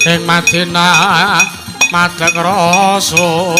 Ing Madinah madhek rasul.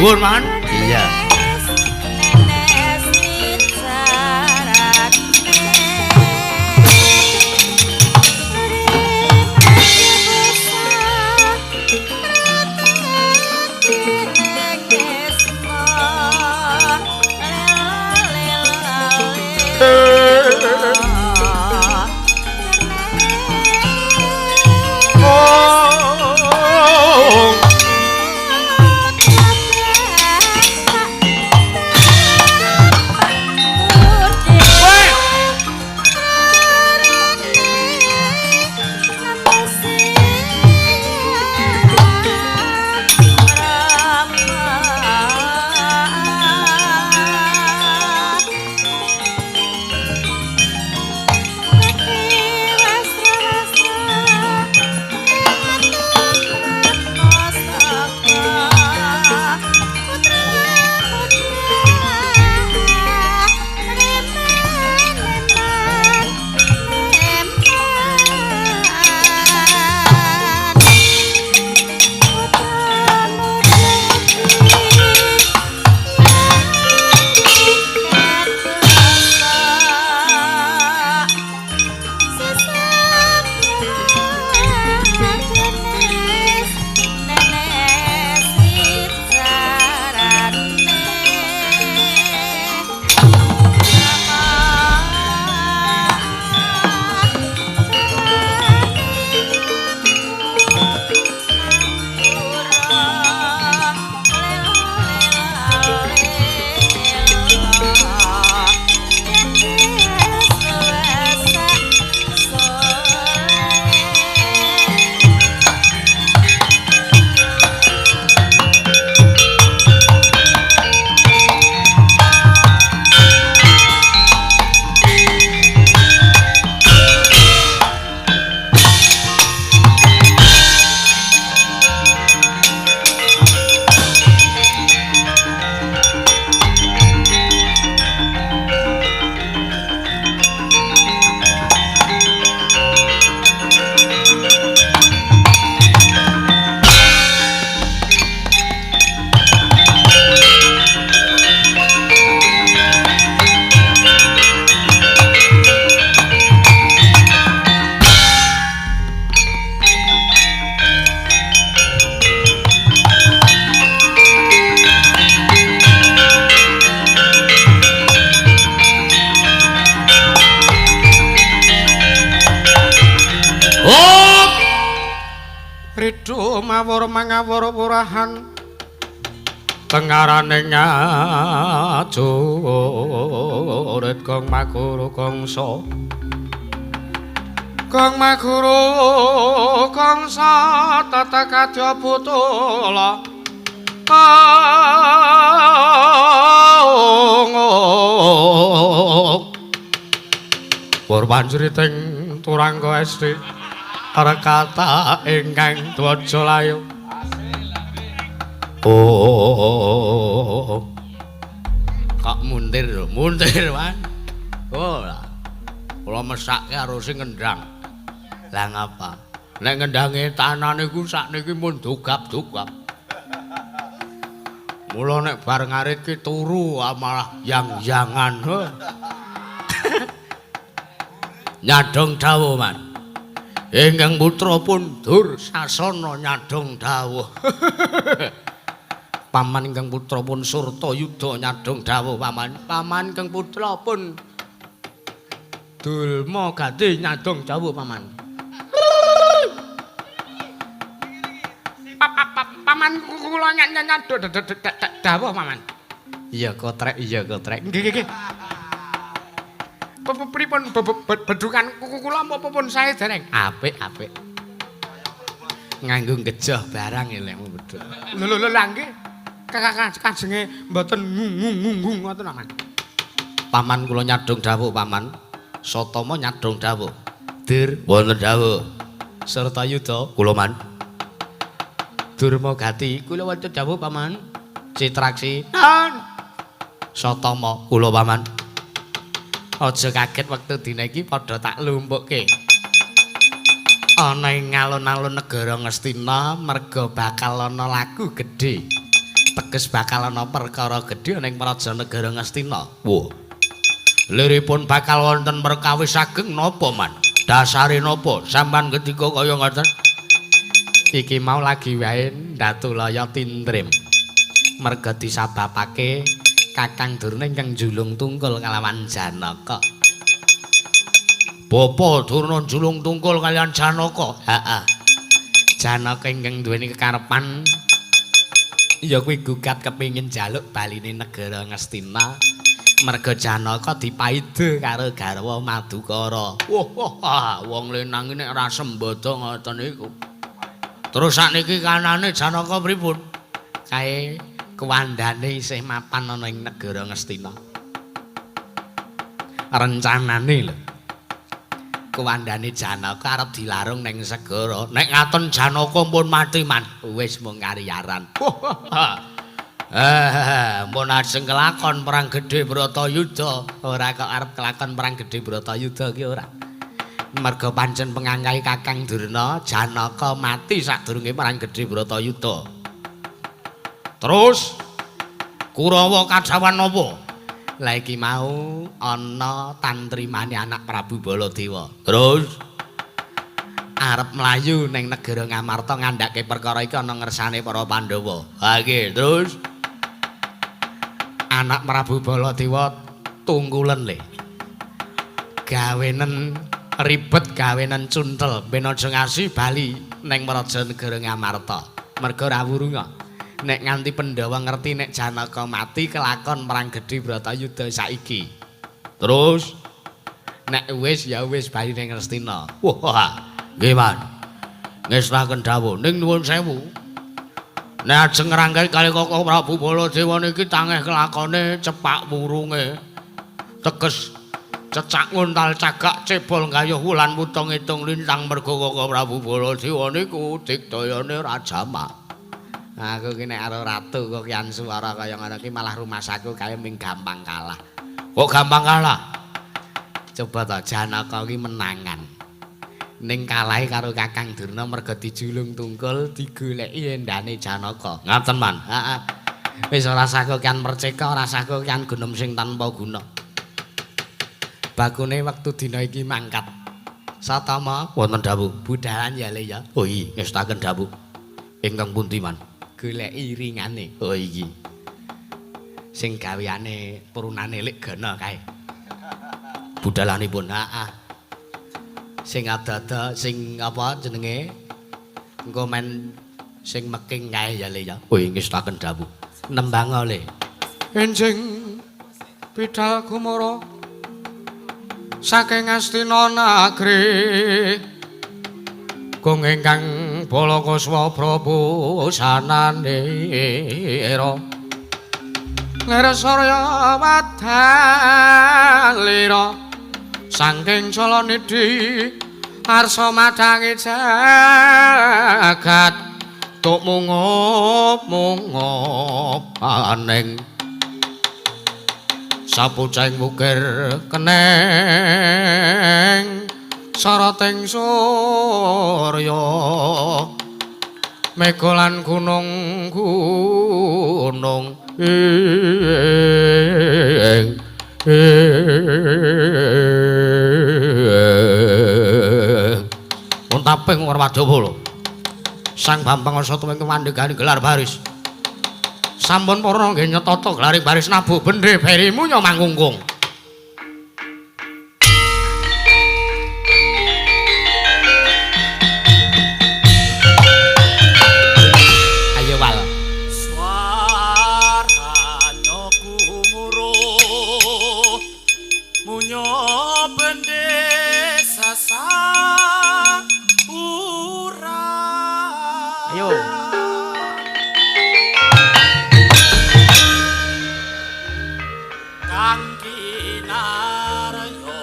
Dhuwur, Man. Iya. Mawar mangawur wurahan Tengarane ngajurit Kang Maguru Kangsa. Kang Maguru Kangsa tata kadya putula. Purwanjriting turangga esti rekata ingkang dwaja layu. Oh. Kok muntir lho, muntir, Wan. Oh lah. Kula mesake karo sing ngendang. Lah ngapa? Nek ngendange tanah niku sakniki mun dugap-dugap. Mula nek bar ngarit ki turu malah yang-yangan. Nyadong dawuh, Man. Ingkang putra pun Dursasana nyadong dawuh. Paman ingkang putra pun Surtayuda nyadong dawuh, Paman. Paman ingkang putra pun Dulma Gati nyadong dawuh, Paman. Paman kula nyadong dawuh, Paman. Iya kotrek, iya kotrek. Nggih, nggih. Pripun bedhukan kula apa pun sae dereng? Apik, apik. Nganggo gejoh barang elemu bedhuk. Lho lho lho nggih. Kakak kajenge mboten ngung-ngung ngoten, Paman. Paman kula nyadong dawuh, Paman. Satama nyadong dawuh. Dir wonten dawuh. Surtayuda kula, Man. Durma Gati kula wonten dawuh, Paman. Citraksi. Non. Satama kula, Paman. Aja kaget wektu dina iki padha tak lumpukke. Ana ing alun-alun negara Ngastina merga bakal ana laku gedhe. Teges bakal ana perkara gedhe ana ing praja negara Ngastina. Wah. Liripun bakal wonten perkawis ageng napa, Man? Dasare napa sampean ketika kaya ngoten? Iki mau lagi wae Ndatulaya tintrim. Merga disababake Kakang Durna ingkang njulung tungkul kalawan Janaka. Bapa Durna njulung tungkul kaliyan Janaka. Heeh. Janaka ingkang duweni kekarepan ya kuwi gugat kepingin njaluk baline negara Ngastina. Merga Janaka dipaida karo garwa Madukara. Wah, wah, wong lanang nek ora sembada ngoten niku. Terus sakniki kanane Janaka pripun? Kae kuwandane isih mapan ana ing negara Ngastina. Rencanane lho. Kuwandane Janaka arep dilarung ning segara. Nek ngaten Janaka pun mati, Man. Wis mung kariyaran. Pun ajeng kelakon perang gedhe Bratayuda. Ora kok arep kelakon perang gedhe Bratayuda ki ora. Merga pancen pengangkai Kakang Durna, Janaka mati sadurunge perang gedhe Bratayuda. Terus Kurawa kacawan napa? Lah iki mau ana tantrimane anak Prabu Baladewa. Terus arep mlayu ning negara Ngamarta ngandhake perkara iki ana ngersane para Pandhawa. Ha iki terus anak Prabu Baladewa tungkulen le. Gawenen ribet, gawenen cuntel ben aja ngasi bali ning praja negara Ngamarta. Merga ora wurunga. Nek nganti Pandhawa ngerti nek Janaka mati kelakon perang gedhe Bratayuda saiki. Terus nek wis ya wis bali ning Ngastina. Wah, nggih, Man. Ngestaken dawuh ning nuwun sewu. Nek ajeng ngrangkai kali Koko Prabu Baladewa niki tangeh kelakone cepak wurunge. Teges cecak nguntal cagak cebol gayuh wulan wutung ngitung lintang merga Koko Prabu Baladewa niku digdayane Rajamak. Aku ki nek karo ratu kok kian suara kaya ngono ki malah rumasaku kae ming gampang kalah. Kok gampang kalah? Coba to Janaka ki menangan. Ning kalahe karo Kakang Durna merga dijulung tungkul digoleki endane Janaka. Ngaten, Man? Heeh. Wis ora sah kokean perceka, ora sah kokean gunem sing tanpa guna. Bakune wektu dina iki mangkat. Satama wonten dawuh budhalan ya Le ya. Oh iya, ngestaken dawuh. Ingkang pundi, Man? Goleki iringane. Oh iki. Sing gaweane purunane Lik Gana kae. Budhalanipun, heeh. Sing ada-ada sing apa jenenge? Engko men sing meking kae ya Le ya. Oh ngestaken dawuh. Nembang ole. Enjing bidal gumara saking Astina nagri gong ingkang Balakaswa Prabu sananira lir surya wadalira saking Jalanidhi arsa madhangi jagat tuk mungup-mungup aning sapuceng wukir keneng soroting surya mega lan gunung-gunung ing Untaping Warwadawala. Sang Bambang Asata ing mandegani gelar baris. Sampun purna nggih nyetata gelaring baris nabuh bendhe beri munya mangungkung. Ayo wal. Swaranya gumuruh munyo bende sasa ura. Ayo. Kang kinarya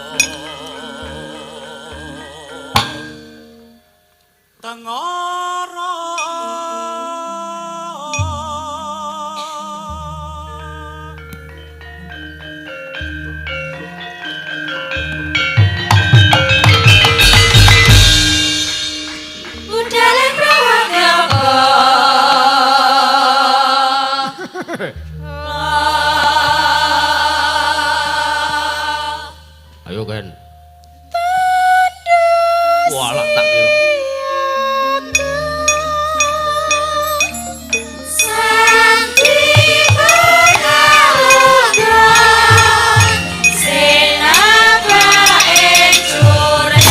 tengara Budale Prawadapa. Ayo Ken. Walah tak kira. Santi Panalodra Senapa ecure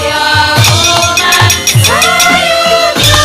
Ya umat sayuga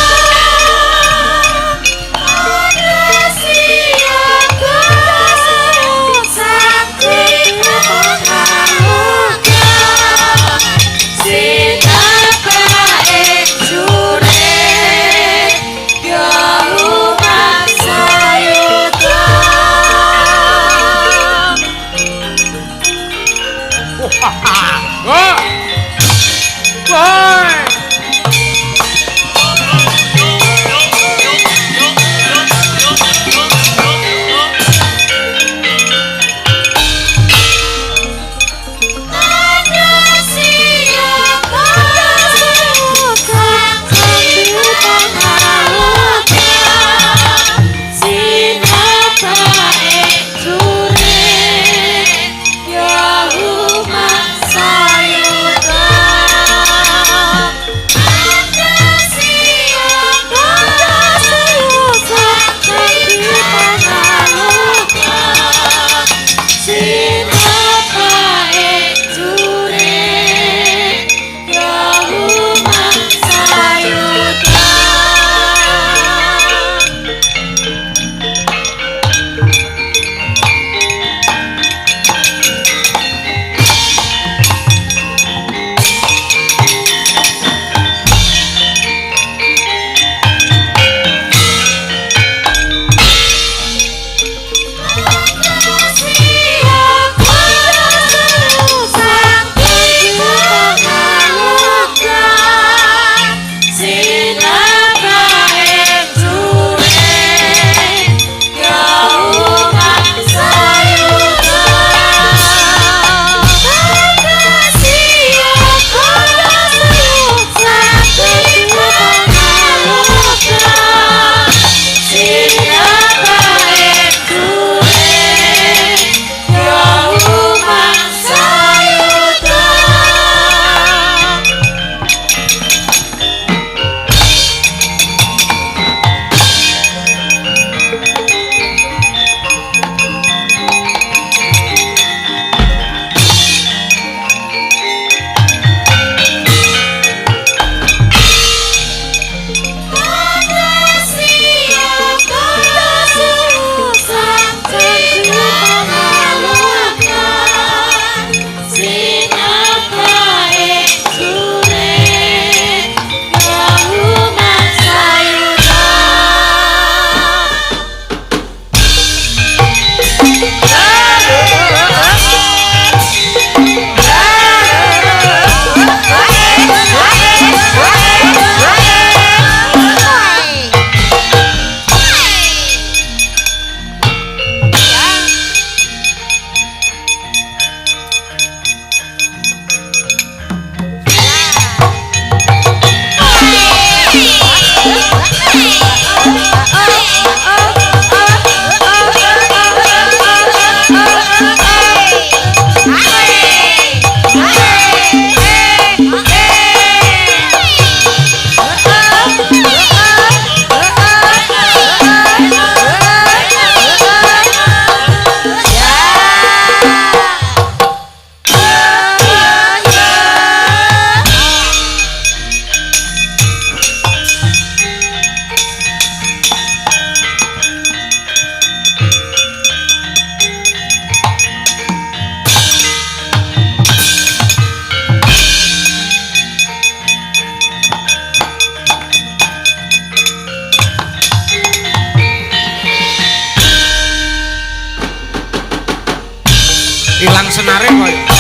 Ilang senare koyo.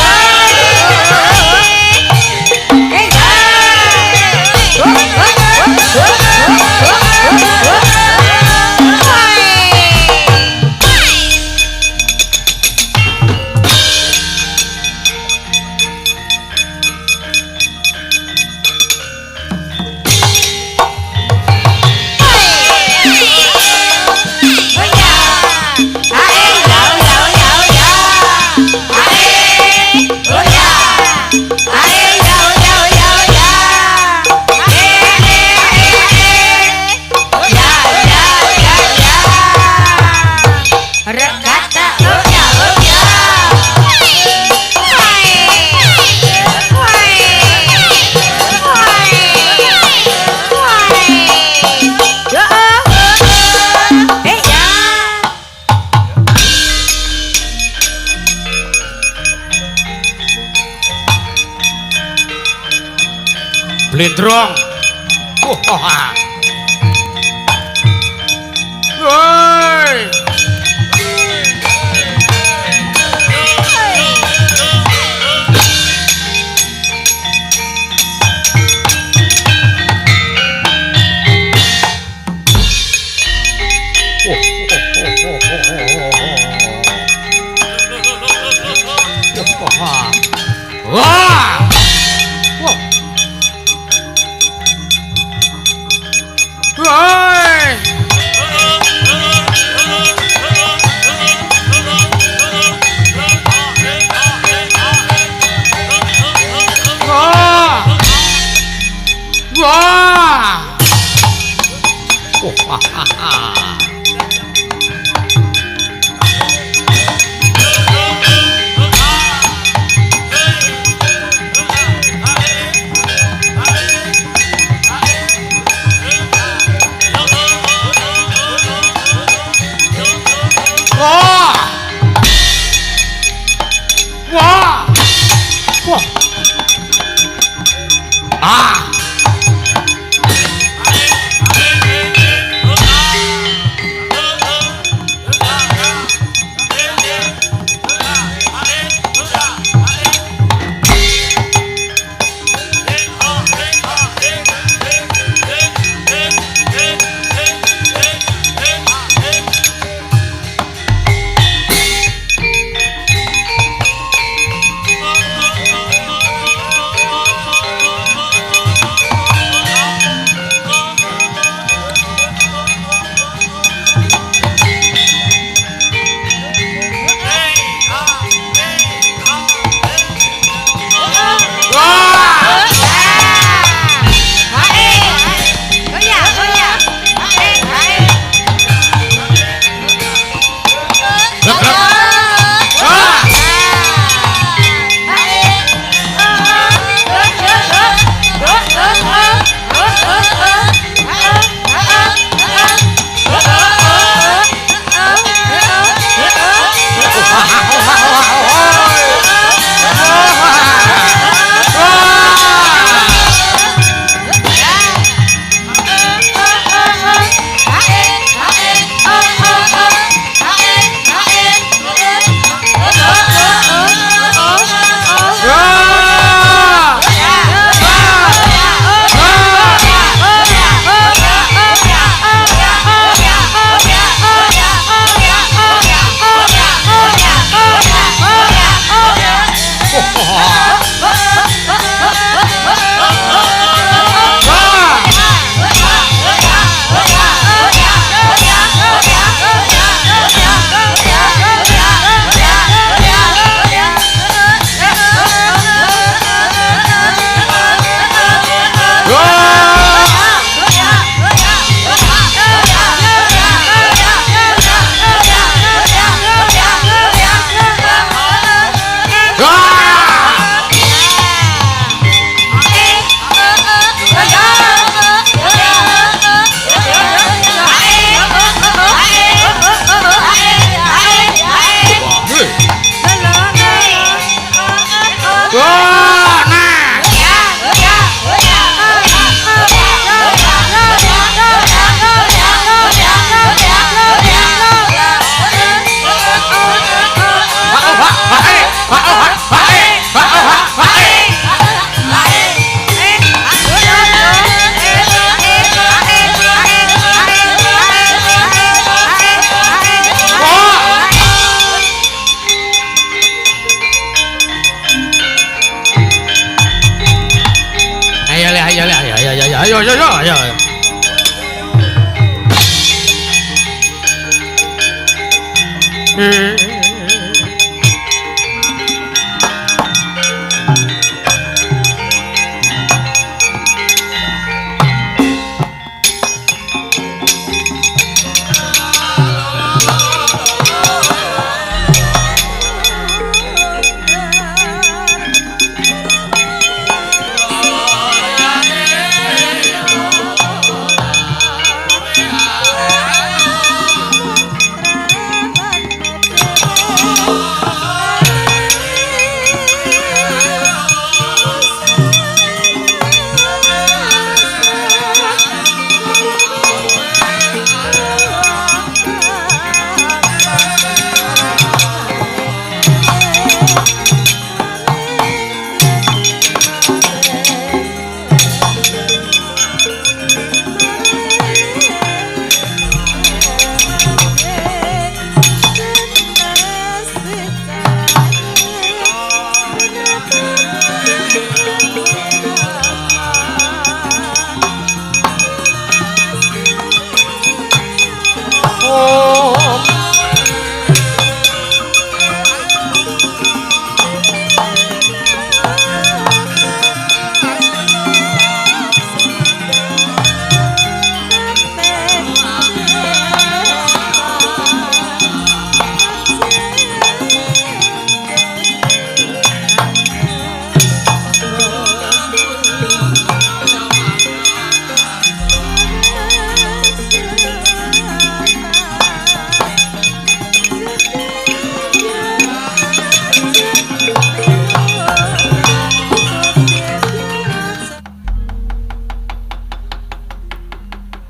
Blendrong. Wah. Woi. Wah. Wah. Woi. Wah. Wah. Wah. Wah. Wah. Wah. Ah.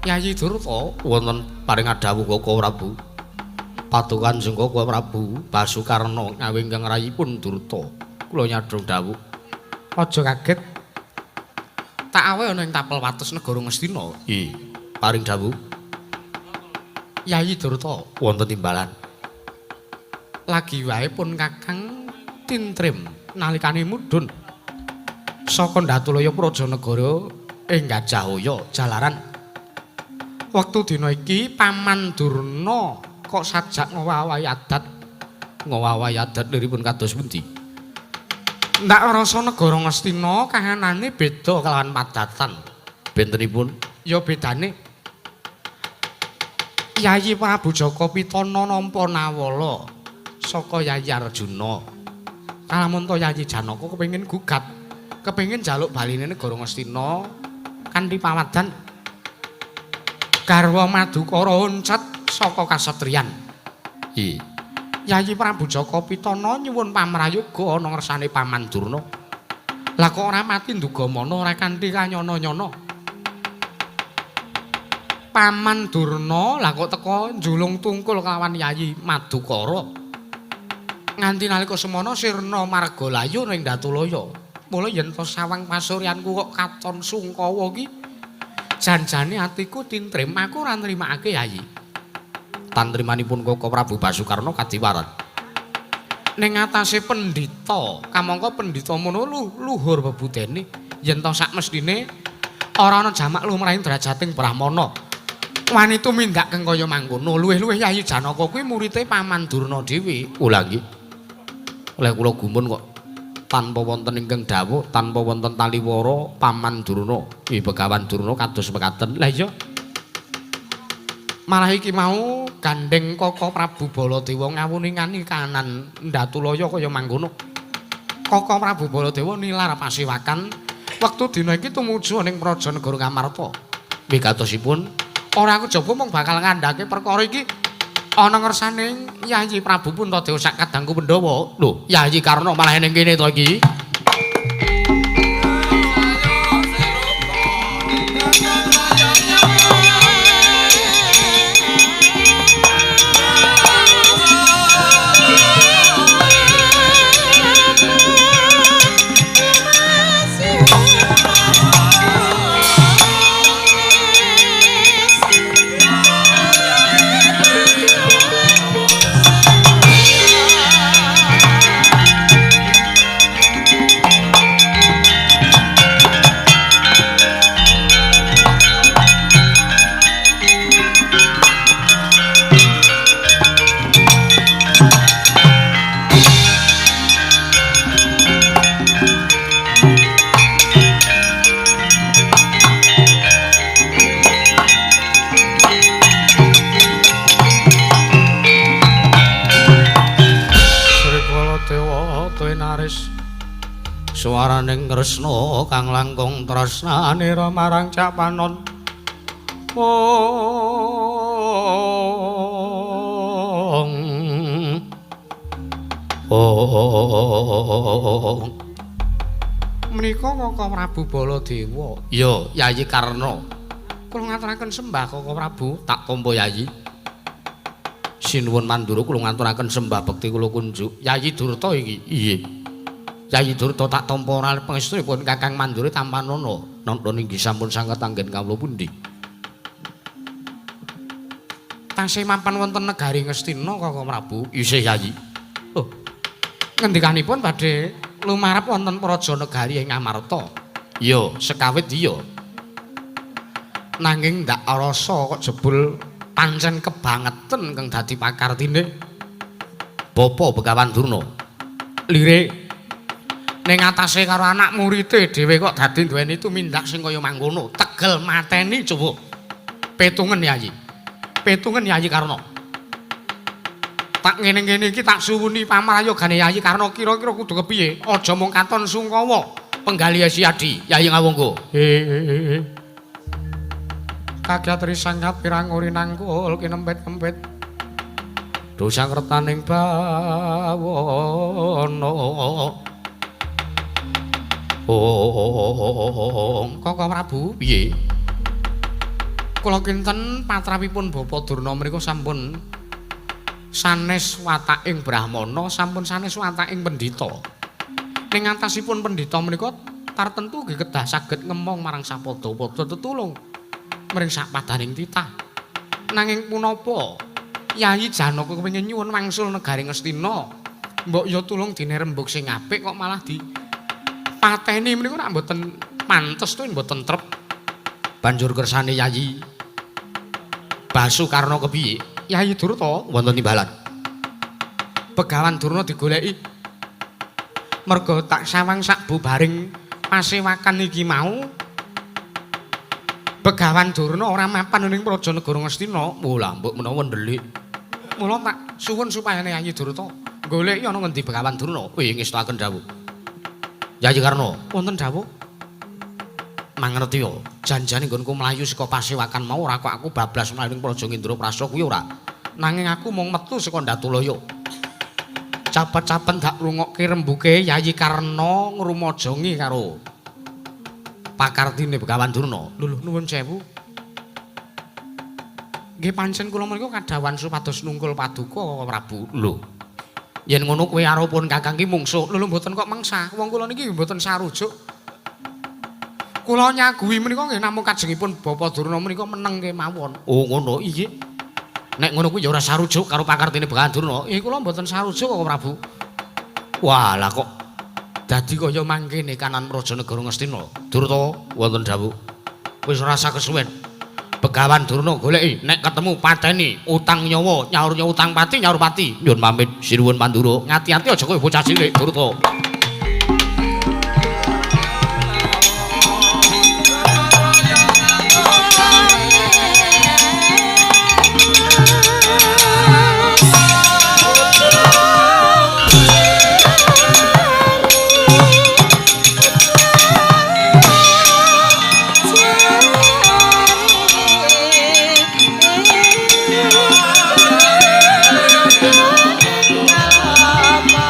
Yayi Durta wonten paring dawuh Kaka Prabu. Paduka Kanjeng Kaka Prabu Basukarna ngawi ingkang rayipun Durta. Kula nyadhong dawuh. Aja kaget. Tak awe ana ing tapel wates negara Ngastina. Nggih, paring dawuh. Yayi Durta wonten timbalan. Lagi wae pun Kakang tintrim nalikane mudhun saka Ndatulaya Prajanegara ing Gajahaya jalaran wektu dina iki Paman Durna kok sajak ngowahi adat. Ngowahi adat liripun kados pundi? Ndak rasa negara Ngastina kahanane beda kelawan padatan. Bentenipun? Ya bedane Yayi Prabu Jaka Pitana nampa nawala saka Yayi Arjuna. Kalamunta Yayi Janaka kepengin gugat, kepengin njaluk baline negara Ngastina kanthi pawadan garwa Madukara oncet saka kasatriyan. Nggih. Yayi Prabu Jaka Pitana nyuwun pamrayoga ana ngersane Paman Durna. Lah kok ora mati ndugamana ora kanthi kanyana-nyana. Paman Durna lah kok teka njulung tungkul kelawan Yayi Madukara. Nganti nalika semana sirna margalayu ning Datulaya. Mula yen to sawang pasuryanku kok katon sungkawa ki janjane atiku tintrim, aku ora nrimakake Yayi. Tantrimanipun Kaka Prabu Basukarna kadiwaran. Ning atase pendhita, kamangka pendhita mono luhur bebudene yen to sak mesthine ora ana jamak lumrahing derajating brahmana. Wani tumindak kang kaya mangkono, luwih-luwih Yayi Janaka kuwi murite Paman Durna dhewe. Lha nggih. Oleh kula gumun kok tanpa wonten ingkang dawuh, tanpa wonten taliwara Paman Durna, Ki Begawan Durna kados mekaten. Lah iya. Malah iki mau gandeng Kaka Prabu Baladewa ngawuningani kahanan Ndatulaya kaya mangkono. Kaka Prabu Baladewa nilar pasewakan wektu dina iki tumuju ning Praja Negara Ngamarta. Wigatosipun ora kejaba mung bakal ngandhake perkara iki ana ngersane Yayi Prabu Puntadewa sak kadangku Pandhawa. Lho, Yayi Karna malah ning kene to iki. Suaraning Kresna kang langkung tresnanira marang Capanon. Ong. Ong. Menika Kaka Prabu Baladewa. Ya, Yayi Karna. Kula ngaturaken sembah Kaka Prabu, tak tampa Yayi. Sinuwun Mandura kula ngaturaken sembah bekti kula kunjuk. Yayi Durta iki. Iya. Yayi Durta tak tampa ora pangestunipun Kakang Mandura tampanana. Nonton inggih sampun sanget anggen kawula pundi. Tasih mapan wonten negari Ngastina Kaka Prabu. Isih Yayi. Oh. Ngendikanipun badhe lumarep wonten praja negari ing Amarta. Ya, sekawit iya. Nanging ndak rasa kok jebul pancen kebangeten kang dadi pakartine Bapa Begawan Durna. Lirik ning atase karo anak murite dhewe kok dadi duweni tumindak sing kaya mangkono, tegel mateni coba. Petungen Yayi. Petungen Yayi Karna. Tak ngene-ngene iki tak suwuni pamrayogane Yayi Karna kira-kira kudu kepiye? Aja mung katon sungkawa penggalih Siadi Yayi Ngawangga. He. Kagat risang kapirang uri nangkul kinempit-empit. Dosa kertaning bawana. Oh, Kaka Prabu, piye? Kula kinten patrapipun Bapa Durna menika sampun sanes wataking brahmana, sampun sanes wataking pendhita. Ning atasipun pendhita menika tartentu nggih kedah saged ngemong marang sapada-pada tetulung mring sapadaning titah. Nanging punapa Yayi Janaka kepengin nyuwun wangsul negari Ngastina, mbok ya tulung dene rembug sing apik kok malah di pateni menika nek mboten pantes to mboten trep. Banjur kersane Yayi Basukarna kepiye? Yayi Durta wonten timbalan. Begawan Durna digoleki. Merga tak sawang sak bubaring pasewakan iki mau Begawan Durna ora mapan ning praja negara Ngastina. Oh lah mbok menawa ndelik. Mula tak suwun supayane Yayi Durta goleki ana ngendi Begawan Durna. Wih ngestokaken dawuh. Yayi Karna, wonten dawuh. Mangerti yo, janjane nggonku mlayu saka pasewakan mau ora kok aku bablas mlayu ning praja Indraprasta kuwi ora. Nanging aku mung metu saka Ndatulaya. Capet-capet ndak rungokke rembuke Yayi Karna ngrumajangi karo pakartine Begawan Durna. Lho lho nuwun sewu. Nggih pancen kula menika kadhawan supados nungkul paduka Prabu. Lho. Yen ngono kowe arepun Kakang ki mungsuh. Lho lho mboten kok mangsa. Wong kula niki mboten sarujuk. Kula nyaguhi menika nggih namung kajengipun Bapa Durna menika meneng kemawon. Oh ngono, iya. Nek ngono kuwi ya ora sarujuk karo pakartine Begawan Durna. Nggih kula mboten sarujuk kok Prabu. Wah lah kok dadi kaya mangkene kanan praja negara Ngastina. Durta wonten dawuh. Wis ora usah kesuwen. Begawan Durna goleki, nek ketemu pateni, utang nyawa, nyaur nyawa utang pati, nyaur pati. Nyuwun pamit sinuwun Mandura. Ngati-ati aja kowe bocah cilik Durta. Apa?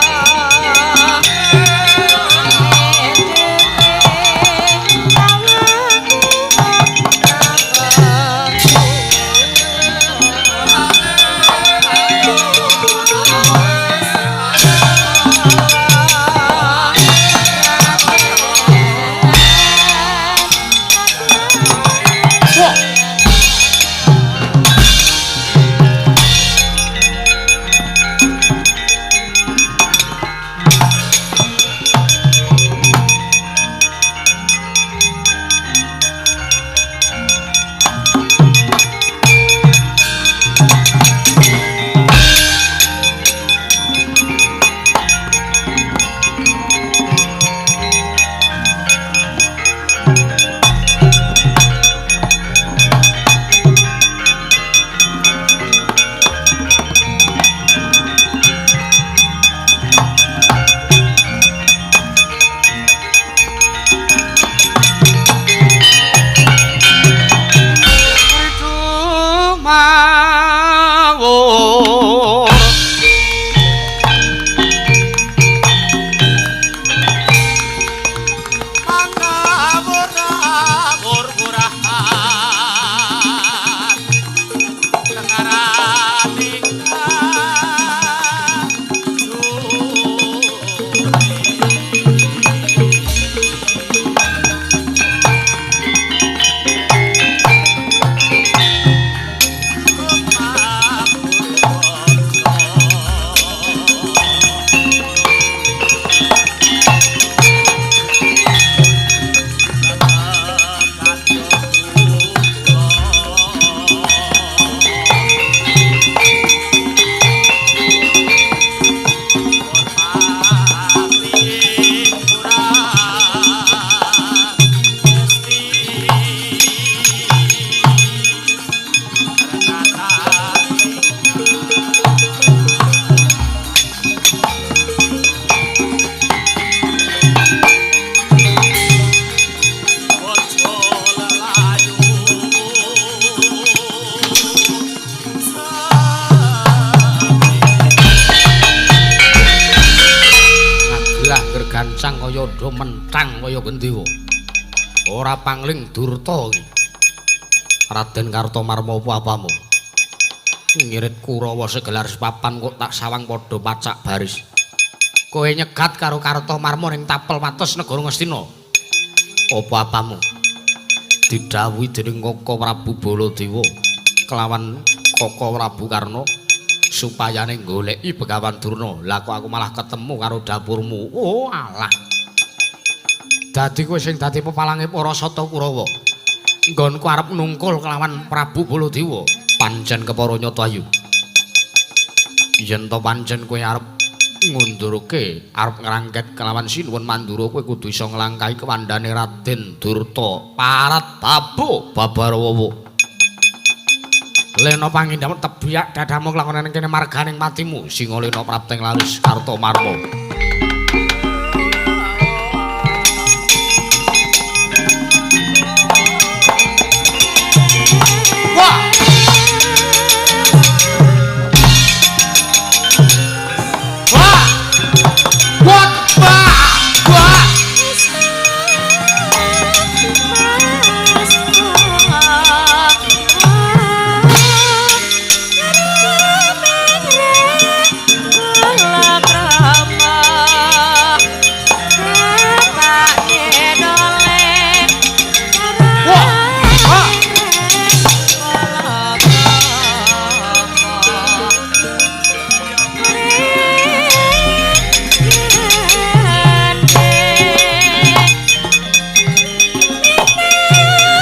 Pincang kaya ndha mentang kaya gendewa. Ora pangling durta iki. Raden Kartomarma apa apamu? Ngirit Kurawa segelar sepapan kok tak sawang padha pacak baris. Kowe nyegat karo Kartomarma ning tapel wates negara Ngastina. Apa apamu? Didhawuhi dening Kaka Prabu Baladewa kelawan Kaka Prabu Karna supayane goleki Begawan Durna. Lah kok aku malah ketemu karo dapurmu. Oh alah. Dadi kowe sing dadi pepalange para Sata Kurawa. Nggonku arep nungkul kelawan Prabu Baladewa. Pancen kepara nyata ayu. Yen to pancen kowe arep ngundurke, arep ngrangket kelawan Sinuwun Mandura, kowe kudu iso nglangkahi kewandane Raden Durta Parat Babu Babarawawa. Lena pangindhamu tebiak dadamu klakonan kene marganing patimu. Singalena prapteng laris Kartomarma. Wah! Wah! Wah! Wah! Wah! Wah!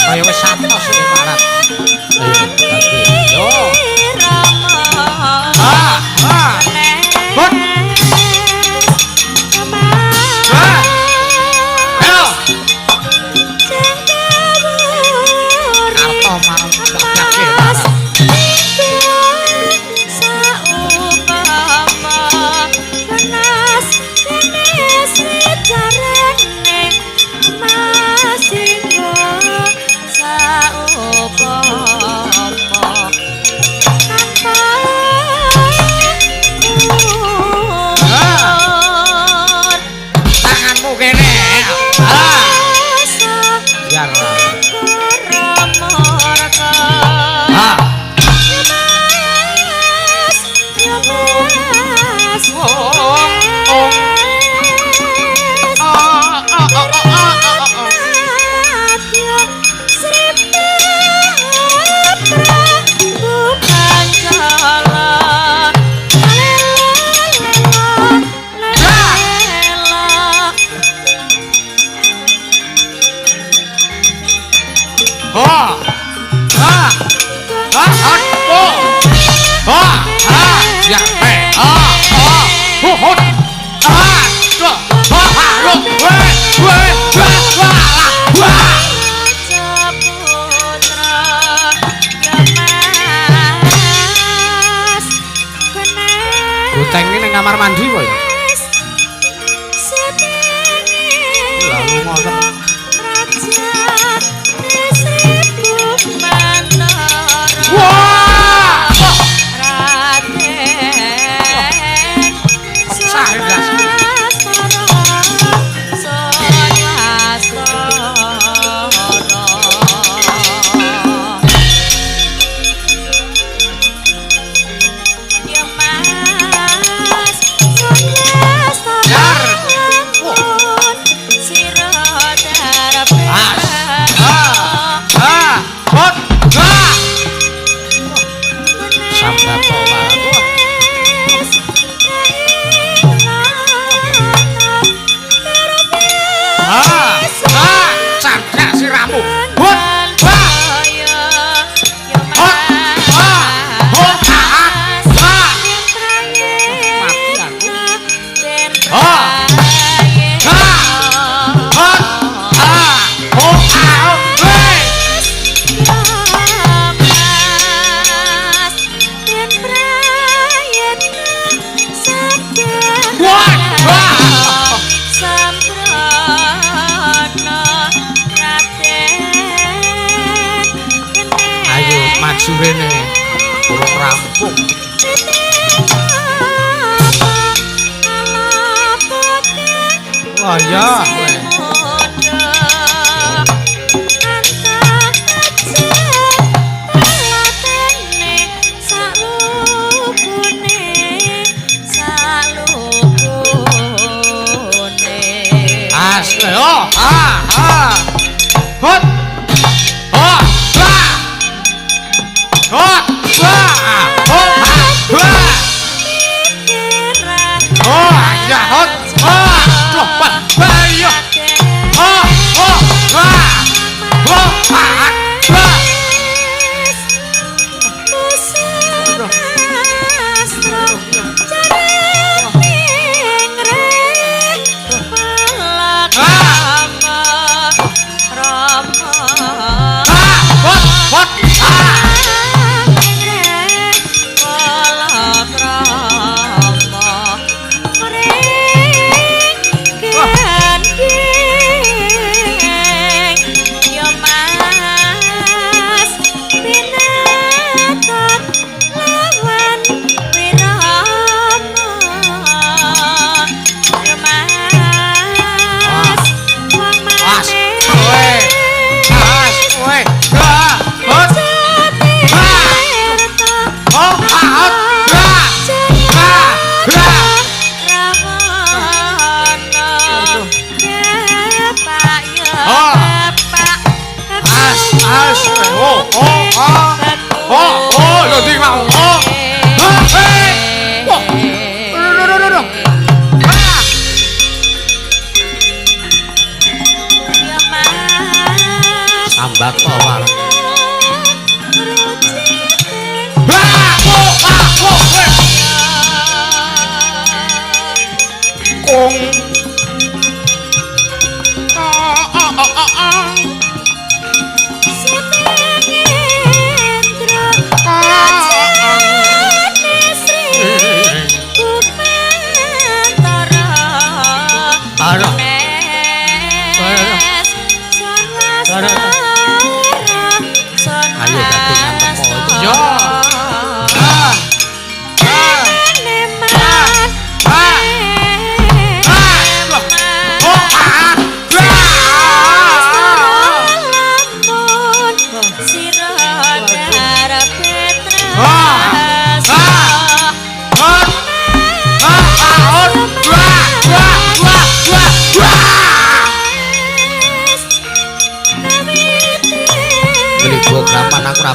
Kaya wis santos iki Marat. Ayo, dadi. Yo. Ah, ah. Hut. Ah. Ayo. Kartomarma babake Marat. Tanganmu kene. Ah. Biar. Ah. Oh, oh. Ah, ah, ah, ah, ah, ah, ah. Ah. Ah. Ah, ah, oh. Ah, ah, ya, eh, ah, ah, hu, hu. Ah, do, ah, ah, lo, we, we, we, wa, la, wa. Goteng ini ning kamar mandi apa ya? Lah lunga temen. Wah! Pecah blasku. Dar. As. Ah. Ah. Hot. Ah. Sambato wae. Ah. Ah. Candhak siramu. Hot. Ah. Hot. Ah. Hot. Ah. Ah. Mati aku. Ah. Ah. Hot. Ah. Hot. Ah. Hei. Wah. Wah. Ayo maju rene. Durung rampung. Wah, ya. Oh, ah, ah. Hot. Oh, wah. Hot, wah. Oh, ah, wah. Oh, ya, hot. Ah, wah, wah, iya. Oh, oh, wah. Oh, ah, wah.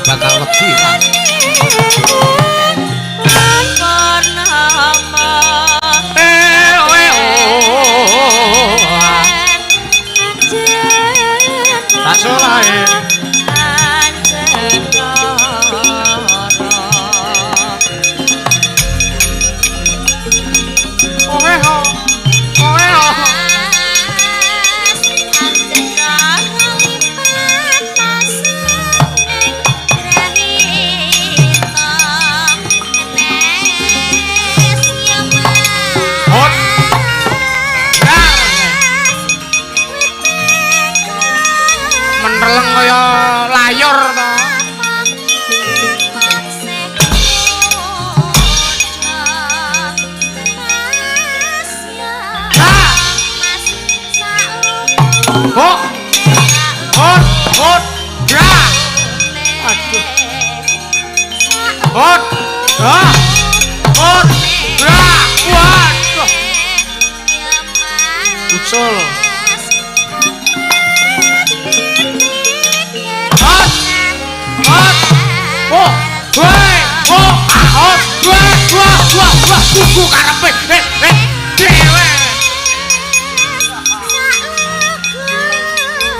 Bakal wedi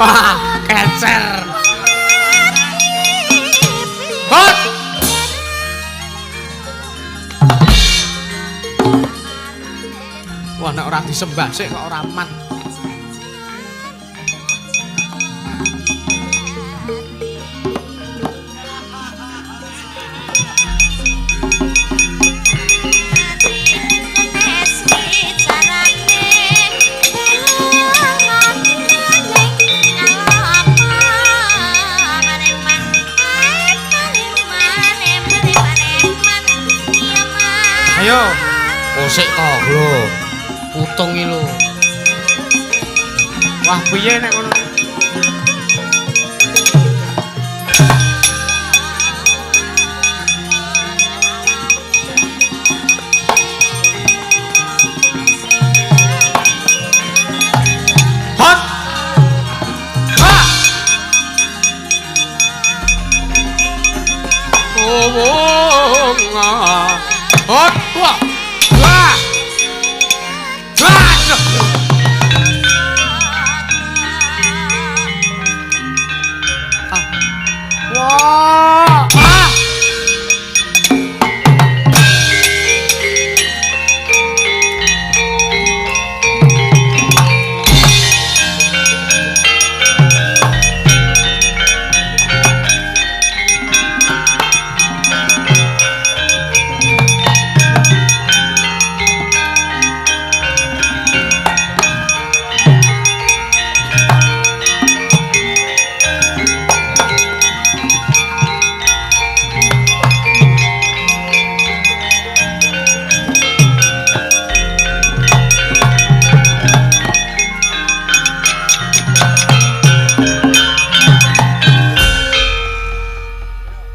Pak. Kecer. Hot. Wah, nek ora disembah sik kok ora mat. Ayo, kosek to lho. Putung iki lho. Wah, piye nek ngono? Hot. Ha. Oh, hot. Wah. Wah. Wah. Wah. Ah.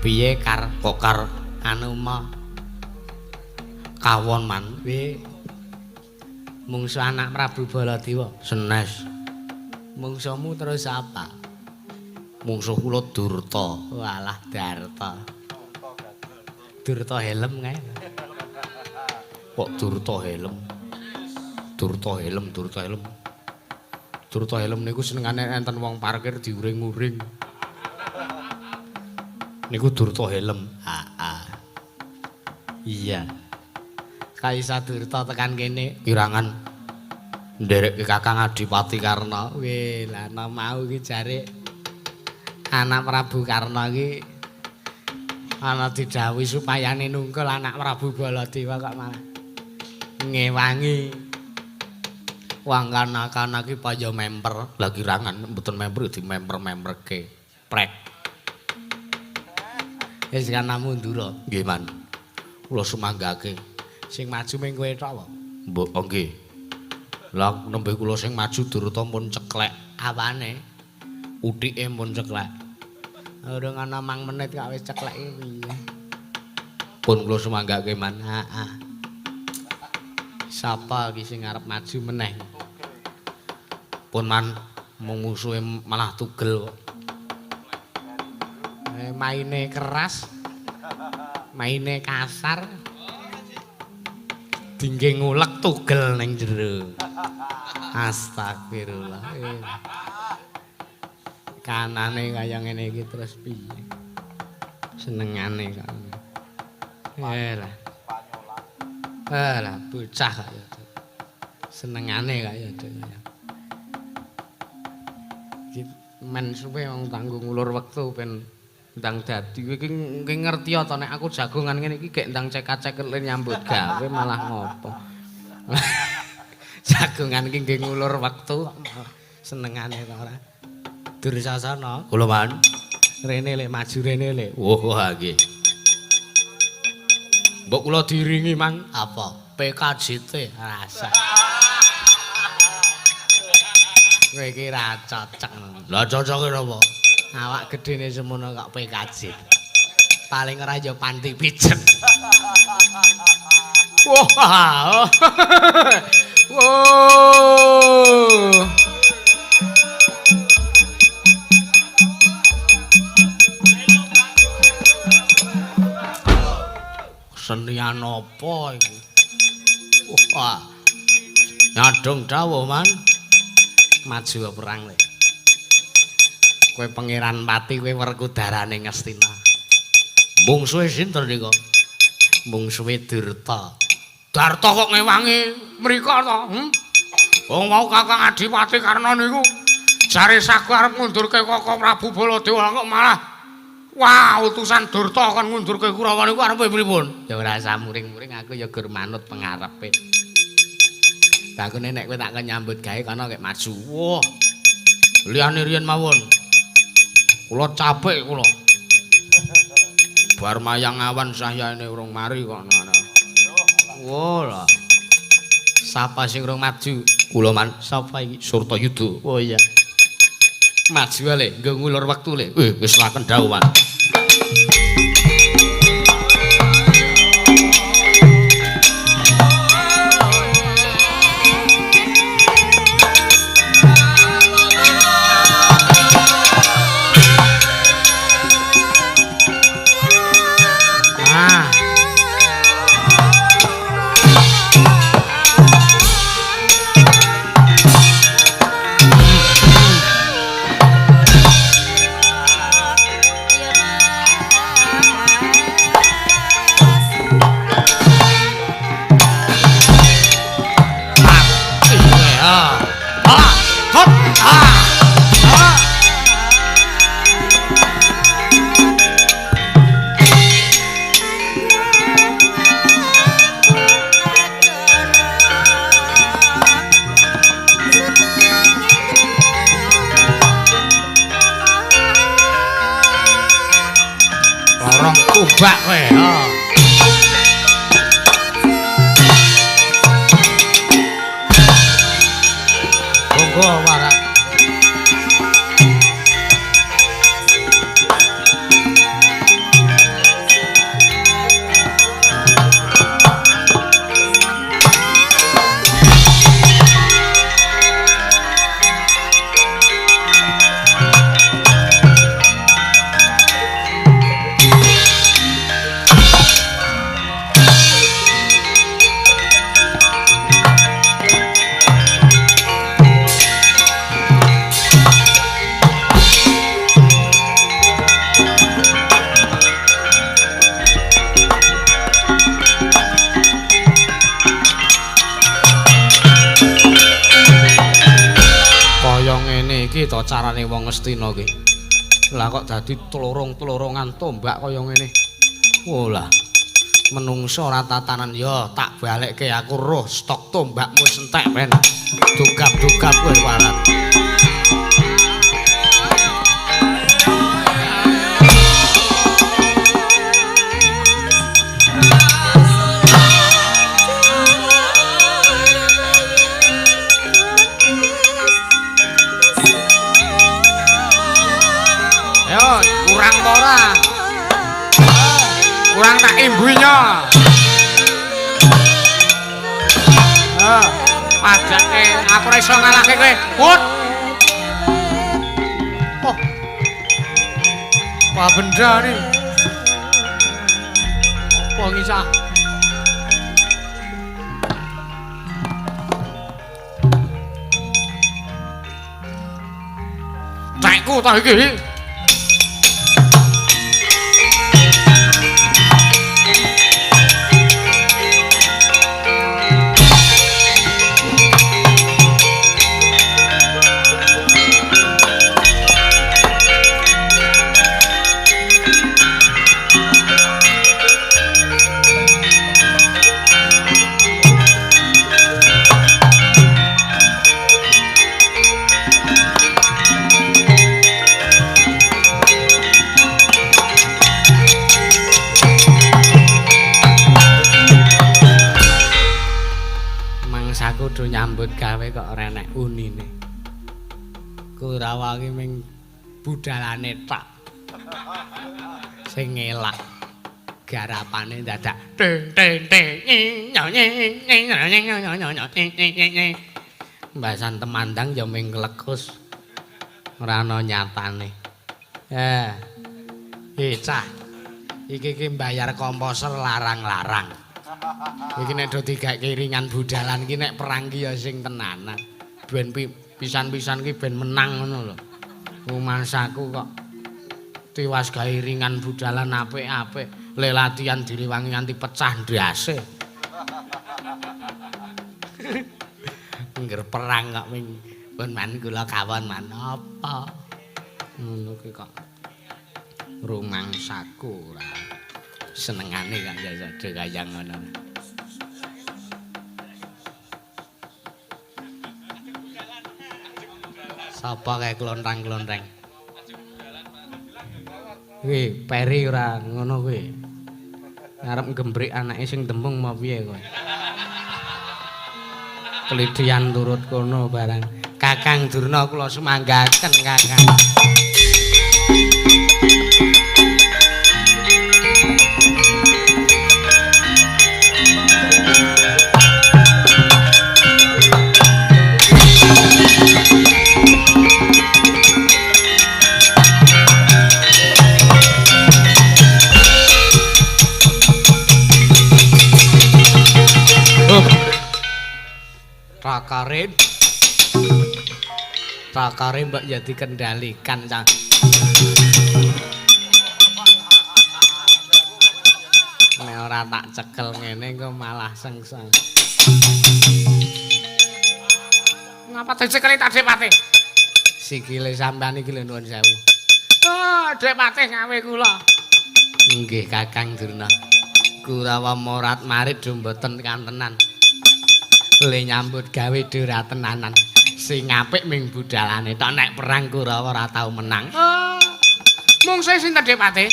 Piye kar kok kar anu ma kawon man piye mungsu anak Prabu Baladewa senes mungsumu terus apa mungsuh kula Durta walah Darta Durta helm kae kok Durta helm Durta helm Durta helm Durta helm niku senengane enten wong parkir diuring-uring niku Durta helm. Heeh. Iya. Kaisa Durta tekan kene kirangan nderekke Kakang Adipati Karna. Weh, lah ana mau iki jare anak Prabu Karna iki ana didhawuhi supayane nungkul anak Prabu Baladewa kok malah ngewangi. Wong kana-kana iki paya memper. Lah kirangan mboten memper dimemper-memperke. Prek. Wis kana mundura. Nggih, Man. Kula sumanggake. Sing maju ming kowe tok apa? Mbok nggih. Lah nembe kula sing maju Durta pun ceklek. Apane? Uthike pun ceklek. Urung ana mang menit kok wis ceklek iki piye? Pun kula sumanggake, Man. Heeh. Sapa iki sing arep maju meneh? Pun Man, mung musuhe malah tugel kok. Maine keras, maine kasar, dingge ngulek tugel ning jero. Astagfirullah. Kanane kaya ngene iki terus piye? Senengane kok. Lah. Lah bocah kaya senengane kaya iki men suwe wong tanggung ngulur wektu ben ndang dadi kowe iki ngerti ta nek aku jagongan ngene iki gek ndang cek-cek nyambut gawe malah ngopo. Jagongan iki nggih ngulur wektu senengane ta ora. Dursasana kula Man. Rene lek maju rene lek. Wah nggih. Mbok kula diiringi Mang apa? PKJT rasa. Kowe iki ra cocok. Lah cocoke napa? Awak gedene semono kok PKJ. Paling ora ya panti pijet. Wah. Wow. Senian apa iku? Wah. Nyadong dawuh, Man. Maju perang le. Kowe Pangeran Pati, kowe werkudarane Ngastina. Mungsuhe sinten nika? Mungsuhe Durta. Darta kok ngewangi mriko to? Wong mau Kakang Adipati Karna niku jare sagu arep ngundurke Koko Prabu Baladewa kok malah wah utusan Durta kon ngundurke Kurawa niku arepe pripun? Ya ora usah muring-muring, aku ya gur manut pengarepe. Takune nek kowe tak kon nyambut gawe kono kek maju. Wah. Liyane riyen mawon. Kula capek kula. Bar mayang awan sahyane urung mari kok ngono. Wah lah. Sapa sing urung maju? Kula man Sapa iki? Surtayuda. Oh iya. Maju le, nggo ngulur wektu le. Wis laken dawuh, Man. Ah. Lorong tumbak kowe. Ha. Monggo warak. Kaya ngene iki to carane wong Ngastina iki. Lah kok dadi tlorong-tlorongan tombak kaya ngene. Oh lah. Menungso ora tatanan ya tak balekke aku roh stok tombakmu wis entek ben. Dugap-dugap kowe warat. Yo, kurang apa ora? Kurang tak imbuinya. Eh, pajake aku ora iso ngalahke kowe. Put. Oh. Apa benda ni? Apa iki cah? Cekku ta iki? Mangsaku do nyambut gawe kok ora enek unine. Kurawa ki ming budalane tok. Sing ngelak garapane dadak teng teng teng Mbasan temandang ya ming nglekus. Ora ana nyatane. Eh. Cah. Iki ki mbayar komposer larang-larang. Iki nek do digawe iringan budalan iki nek perang ki ya sing tenanan. Ben pisan-pisan ki ben menang ngono lho. Rumasaku kok tiwas gawe iringan budalan apik-apik, le latihan direwangi nganti pecah ndase. Ngger perang kok ming pun man kula kawon man apa. Ngono ki kok rumangsaku ora senengane kok ya do kaya ngono. Sapa kae klontrang-klontreng? Kuwi peri ora ngono kuwi. Arep gembrik anake sing tembung mau piye kowe? Klithian turut kono barang. Kakang Durna kula sumanggaken Kakang. Takare takare mbok ya dikendalikan cah. Nek ora tak cekel ngene engko malah sengseng. Ngapa dicekeli ta Dik Patih? Sikile sampean iki lho nuwun sewu. Oh, Dik Patih ngawe kula. Nggih Kakang Durna. Kurawa morat marit do mboten kantenan. Le nyambut gawe do ora tenanan. Sing apik ming budalane tok nek perang Kurawa ora tau menang. Oh. Mungsuhe sinten Dik Patih?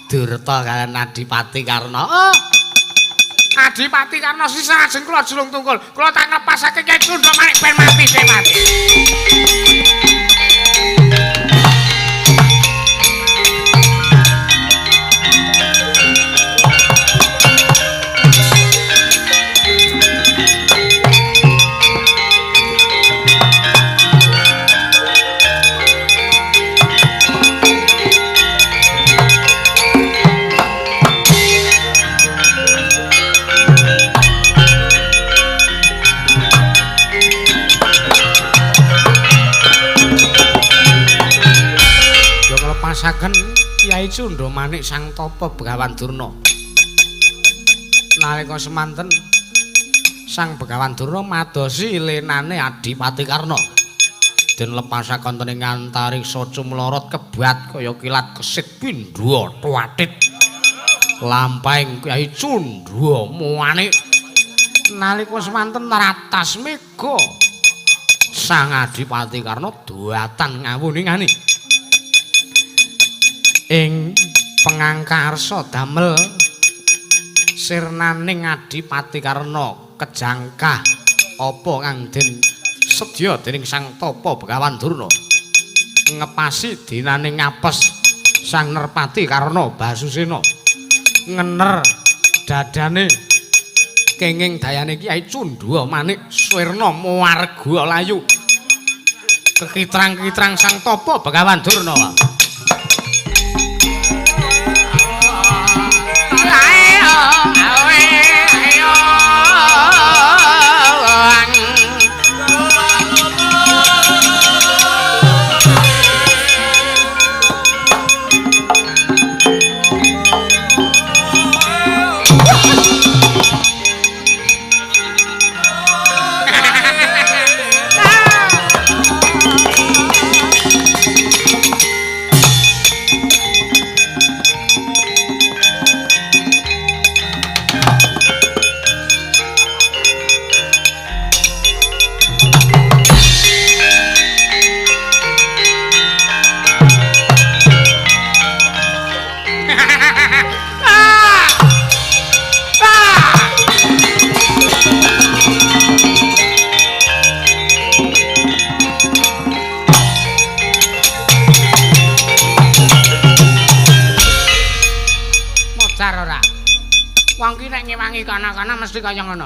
Durta kalian Adipati Karna. Oh. Adipati Karna sisih ajeng kula julung tungkul. Kula tak nglepasake Kyai Cundha Manik ben mati Dik Patih. Nglepasaken Kyai Cundha Manik Sang Tapa Begawan Durna. Nalika semanten Sang Begawan Durna madosi lenane Adipati Karna. Den lepasaken dening antariksa cumlorot kebat kaya kilat kesit pindha twatit. Lampahing Kyai Cundha Manik. Nalika semanten ratas mega Sang Adipati Karna datan ngawuningani. Ing pengangkarsa damel sirnaning Adipati Karna kejangkah apa kang den sedya dening Sang Tapa Begawan Durna ngepasi dinane ngapes Sang Nerpati Karna Basusena ngener dadane kenging dayane Kyai Cundha Manik Swirna Marga layu kekitrang-kitrang Sang Tapa Begawan Durna. Wong ki nek ngewangi kana-kana mesti kaya ngono.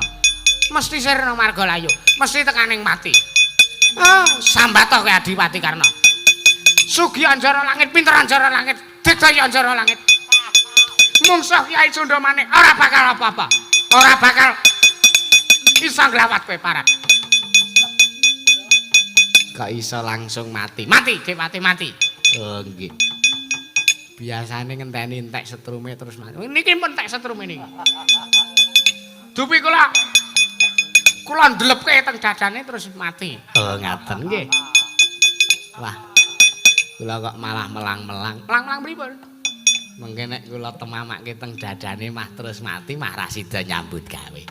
Mesti sirna marga layu, mesti tekaning mati. Ah, sambato kowe Adipati Karna. Sugi anjara langit, pinter anjara langit, digdaya anjara langit. Mungsuh Kyai Cundha Manik ora bakal apa-apa. Ora bakal iso nglawat kowe parat. Kok iso langsung mati? Mati, Dipati mati. Oh, nggih. Biasane ngenteni entek setrume terus mati. Niki pun entek setrume niki. Dupi kula kula ndlepke teng dadane terus mati. Oh, ngaten nggih. Wah. Kula kok malah melang-melang. Melang-melang pripun? Mengke nek kula temamake teng dadane mah terus mati mah ra sida nyambut gawe.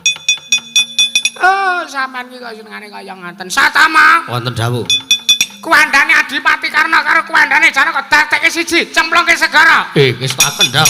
Oh, sampean iki kok senengane kaya ngaten. Satama. Wonten dawuh. Kuwandane Adipati Karna karo kuwandane Janaka dadekke siji, cemplungke segara. Wis tak kendhang.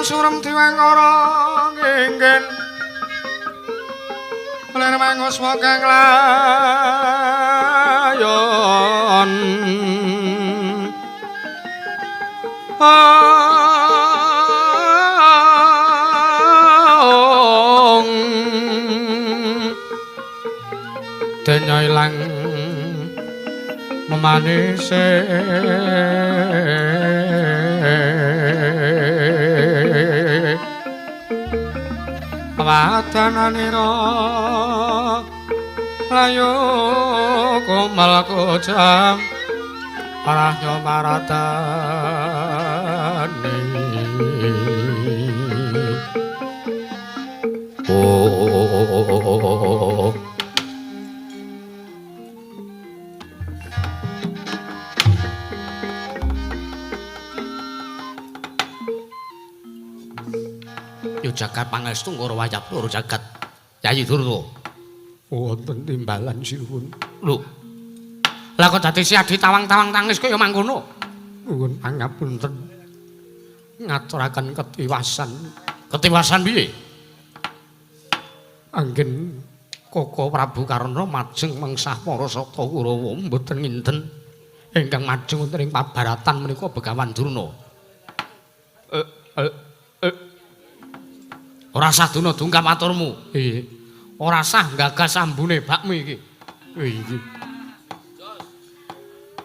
Surem diwangkara nginggen lir manguswa kang layon. Denya ilang memanise wadananira layu komal kojam arahnya maradani. Oh, yo jagat pangestu ngoro wayah loro jagat Yayi Durna. Wonten timbalan sinuwun. Lho. Lah kok dadi si Adi tawang-tawang tangis kaya mangkono? Nuwun pangapunten. Ngaturaken ketiwasan. Ketiwasan piye? Anggen Koko Prabu Karna majeng mengsah para saka Kurawa mboten nginten ingkang majeng wonten ing pabaratan menika Begawan Durna. Ora sah Durna dungkap aturmu. Iya. Ora sah gagas ambune bakmu iki. Iki.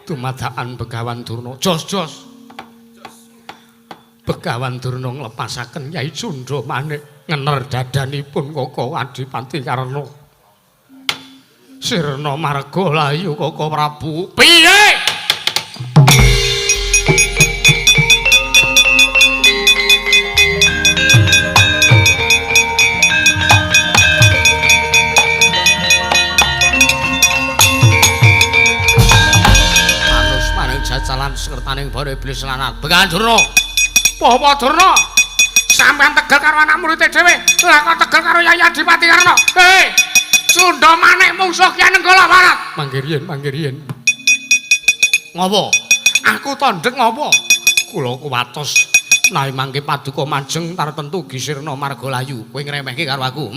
Dumadakan Begawan Durna. Jos jos. Begawan Durna nglepasaken Yai Cundha Manik ngener dadanipun Koko Adipati Karna. Sirna marga layu Koko Prabu. Piye? Jalan sekertaning bara iblis lanat. Begawan Durna. Bapak Durna, sampean tegel karo anak murid dhewe. Lah kok tegel karo Yayi Adipati Karna? Hei, Sunda Manik mungsuh Ki Nenggala Barat. Mangke riyen, mangke riyen. Ngopo? Aku tandhek ngopo? Kula kuwatos nawi mangke paduka majeng tartentu Gisirna marga layu. Kowe ngremehke karo aku,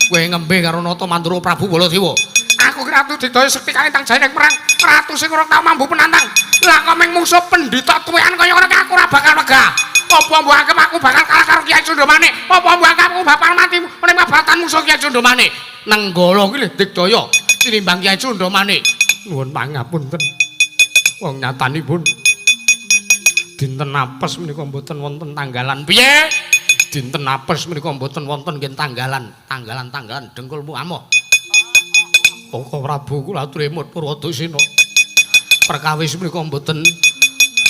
Kowe ngembe karo Nata Mandura Prabu Baladewa. Aku ki ratu didaya sekti kalintang jaya ing perang. Ratu sing ora tau mambu penantang. Lah kok ming mungsuh pendhita tuwekan kaya ngono aku ora bakal wegah. Apa mbok anggap aku bakal kalah karo Kyai Cundha Manik? Apa mbok anggap aku bakal mati ning pabaratan mungsuh Kyai Cundha Manik? Nenggala ki lho digdaya tinimbang Kyai Cundha Manik. Nuwun pangapunten. Wong nyatanipun dinten apes menika mboten wonten tanggalan. Piye? Dinten apes menika mboten wonten nggih tanggalan. Tanggalan-tanggalan dengkulmu amoh. Koko Prabu kula aturi emut Purwadusena. Perkawis menika mboten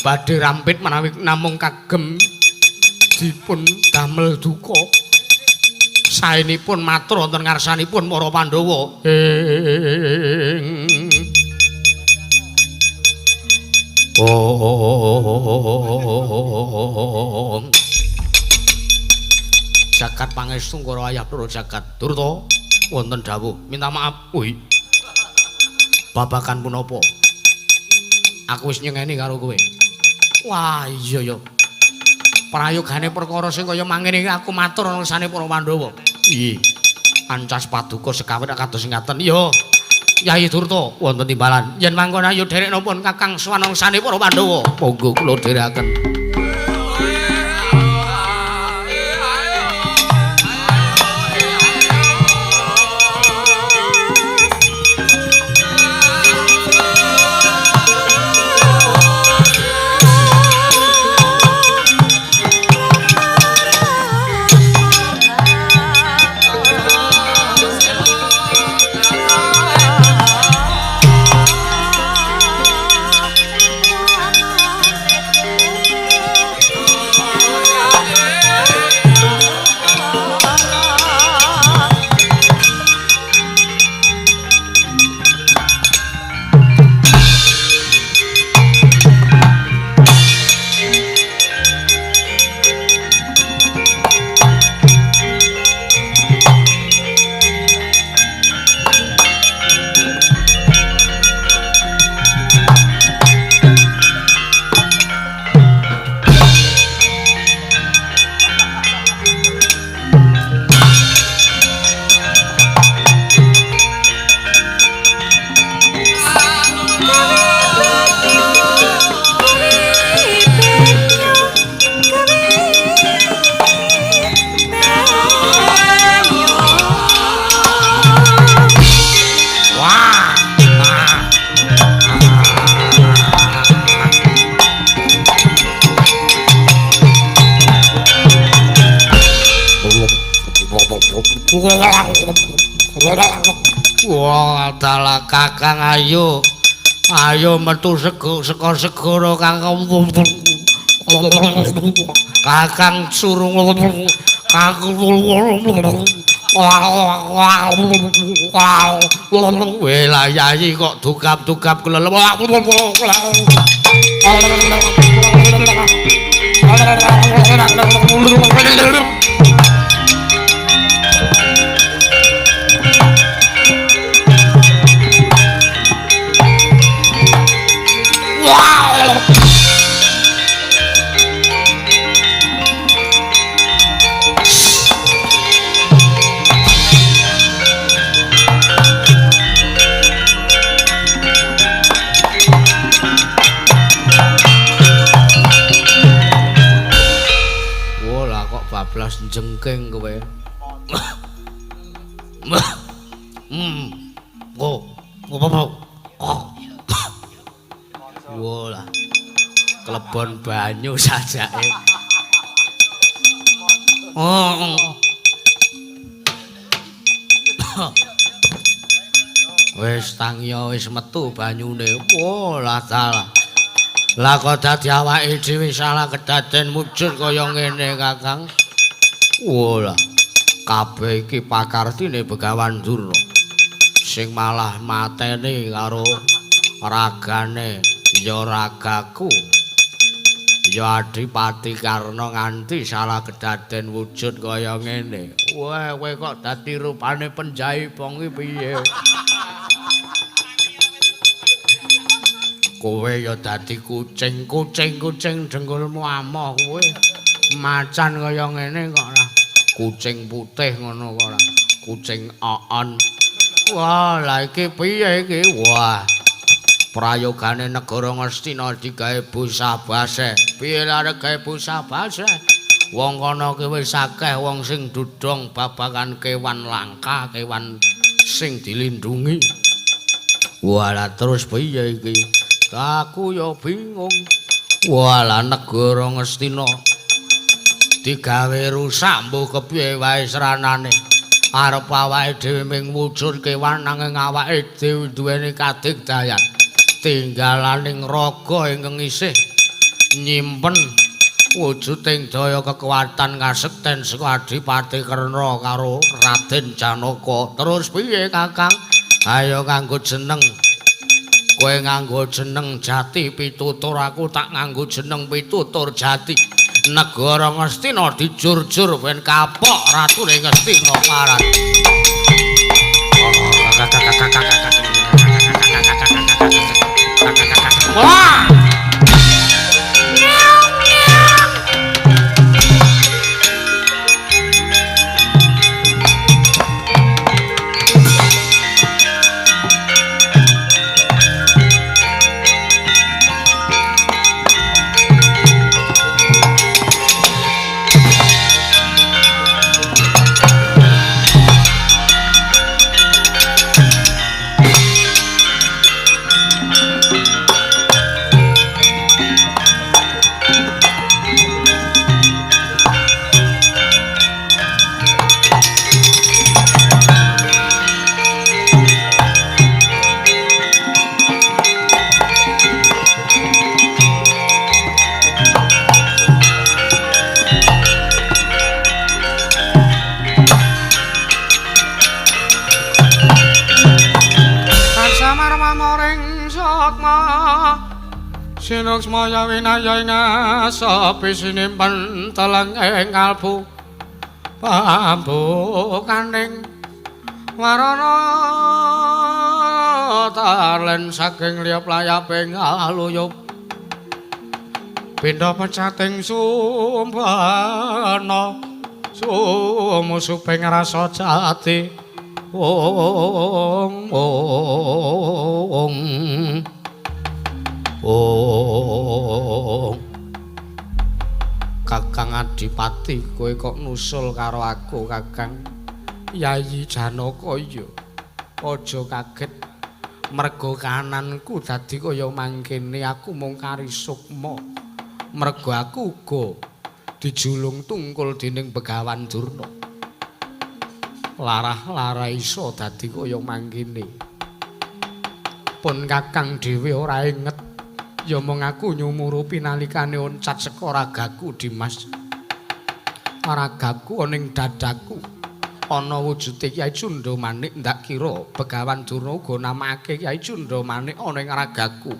badhe rampit menawi namung kagem dipun damel duka. Saenipun matur wonten ngarsanipun para Pandhawa. Ong. Jagat pangestu ngoro ayah loro jagat. Durta wonten dawuh, minta maaf. Ui. Babagan punapa? Aku wis nyengeni karo kowe. Wah, iya ya. Prayogane perkara sing kaya mangene iki aku matur ana ngersane para Pandhawa. Iya. Ancas paduka sekawit kados ngaten. Iya. Yayi Durta wonten timbalan. Yen mangkono ayo dherekna pun Kakang sowan ngersane para Pandhawa. Monggo kula dherekaken. Thank you. Wah, dalah Kakang ayo. Ayo metu saka segara Kakang. Kakang surung Kakang. Weh lah yayi kok dugap-dugap kelelep. Bablas jengking kowe. Wah, klebon banyu sajake. Wis tangiya wis metu banyune. Wah, lah dalah. Lah kok dadi awake dhewe salah kedaden wujud kaya ngene, Kakang. Wah, kabeh iki pakartine Begawan Durna. Sing malah mateni karo ragane ya ragaku. Ya Adipati Karna nganti salah kedaden wujud kaya ngene. Wah, kowe kok dadi rupane penjaipong iki piye? Kowe ya dadi kucing, kucing dengkulmu amoh kowe. Macan kaya ngene kok ora. Kucing putih ngono kok ora. Kucing oon. Wah, lah iki piye iki? Wah. Prayogane negara Ngastina digawe bosah-baseh. Piye arep gawe bosah-baseh? Wong kono ki wis akeh wong sing dudong babagan kewan langka, kewan sing dilindungi. Wah, lah terus piye iki? Aku ya bingung. Wah, lah negara Ngastina digawe rusak mbuh kepiye wae sranane. Arep awake dhewe ming wujud kewan nanging awake dhewe duweni kadigdayan. Tinggalaning raga ingkang isih nyimpen wujuding daya kekuatan kasekten saka Adipati Karna karo Raden Janaka. Terus piye, Kakang? Ayo nganggo jeneng. Kowe nganggo jeneng Jati Pitutur, aku tak nganggo jeneng Pitutur Jati. Negara Ngastina dijurjur ben kapok ratune Ngastina parat. Wah! Sinuksmaya winaya ing asapi sinimpen teleng ing kalbu pambukaning warana talen saking liyap layaping aluyup pindha pecating sumbana sumusuping rasa jati ong ong ong. Kakang Adipati, kowe kok nusul karo aku, Kakang? Yayi Janaka iya. Aja kaget. Merga kananku dadi kaya mangkene, aku mung kari sukma. Merga aku uga dijulung tungkul dening Begawan Durna. Larah-larah iso dadi kaya mangkene. Pun Kakang dhewe ora inget. Ya mung aku nyumurupi nalikane oncat saka ragaku Dimas. Ragaku ana ing dadaku. Ana wujude Kyai Cundamanik ndak kira Begawan Durna uga namakake Kyai Cundamanik ana ing ragaku.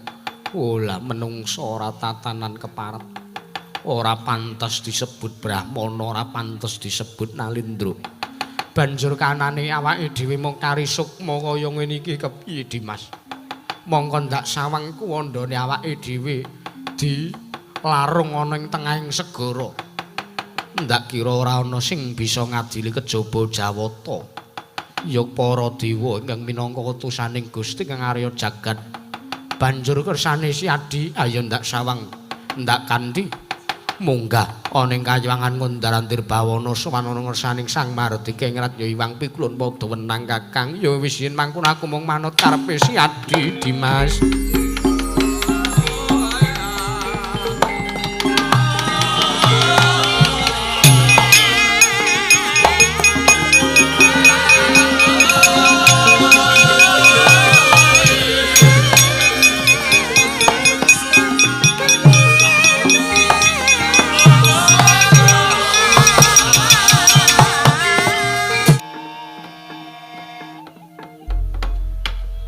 Ola menungsa ora tatanan keparep. Ora pantes disebut brahmana, ora pantes disebut nalindra. Banjur kanane awake dhewe mung kari sukma kaya ngene iki kepiye Dimas? Mongko ndak sawang kuwandane awake dhewe di larung ana ing tengahing segara. Ndak kira ora ana sing bisa ngadili kejaba Jawata. Ya para dewa ingkang minangka utusaning Gusti kang Arya Jagat. Banjur kersane Si Adi, ayo ndak sawang, ndak kanthi munggah ana ing kayangan Ngundar-andir bawana sowan ana ngersaning Sang Mardika ing Radya Iwang Piklun padha wenang Kakang. Ya wis yen mangkono aku mung manut karepe Si Adi Dimas.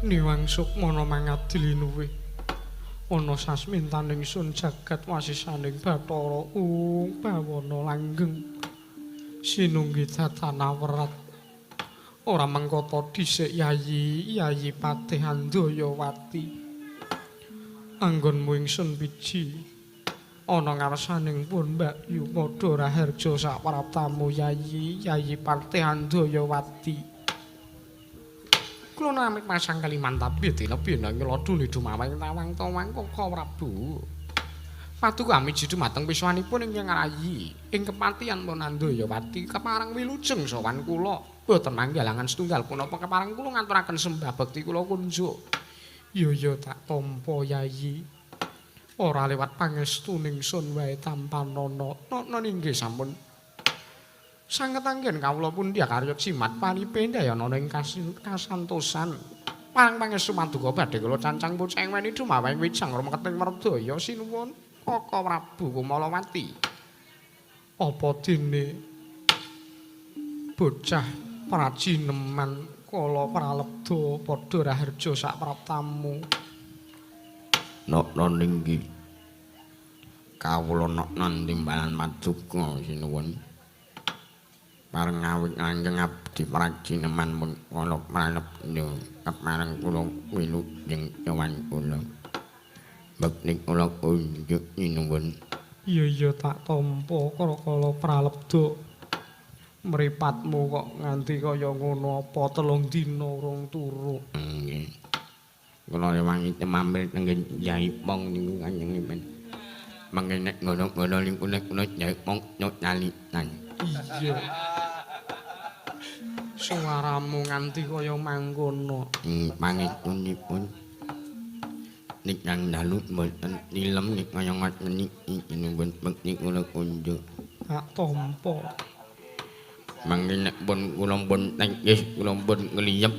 Niwang sukmana mangadili luwih ana sasmintaning sun jagat wasisaning Bathara ung bawana langgeng sinunggi tatana werat ora mengkota dhisik Yayi Yayi Patih Andayawati anggonmu ingsun biji ana ngarsaning pun Mbakyu padha raharja sapraptamu Yayi Yayi Patih Andayawati. Kula namik pasang Kalimantan dina bina nyelodu dumaweng tawang tawang Kaka Prabu. Paduka miji dumateng piswanipun ingkang rayi ing kepatihan pun Andayawati kepareng wilujeng sowan kula. Boten manggalangan setunggal punapa kepareng kula ngaturaken sembah bekti kula kunjuk. Ya ya tak tampa Yayi. Ora lewat pangestu ningsun wae tampanana. Nana inggih sampun. Sanget anggen kawula pundi karya jimat paripendayana ing kasantosan. Parang pangestu paduka badhe kula cancang bocah ing weni dumaweng wijang rumeketing merdaya sinuwun Kaka Prabu Kumalawati. Apa dene bocah prajineman kala pralebda padha raharja sapraptamu. Nokno ninggi kawula nokno timbalan paduka sinuwun. Pareng awit langgeng abdi prajineman pun kala pralebda kepareng kula wilujeng sowan kula. Bekti kula kunjuk sinuwun. Iya iya tak tampa kala pralebda. Mripatmu kok nganti kaya ngono apa 3 dina urung turu. Nggih. Kula rewangi temampil teng Yai Pong niku kanjengipun. Mangke nek ngono-ngono niku nek kula Yai Pong nyok nalikan. Iya. Suaramu nganti kaya mangkono. Pangestunipun nek kang dalu mboten tilem nek kaya ngoten niki sinuwun bekti kula kunjuk. Tak tampa. Mangke nek pun kula pun tengkis kula pun ngliyep.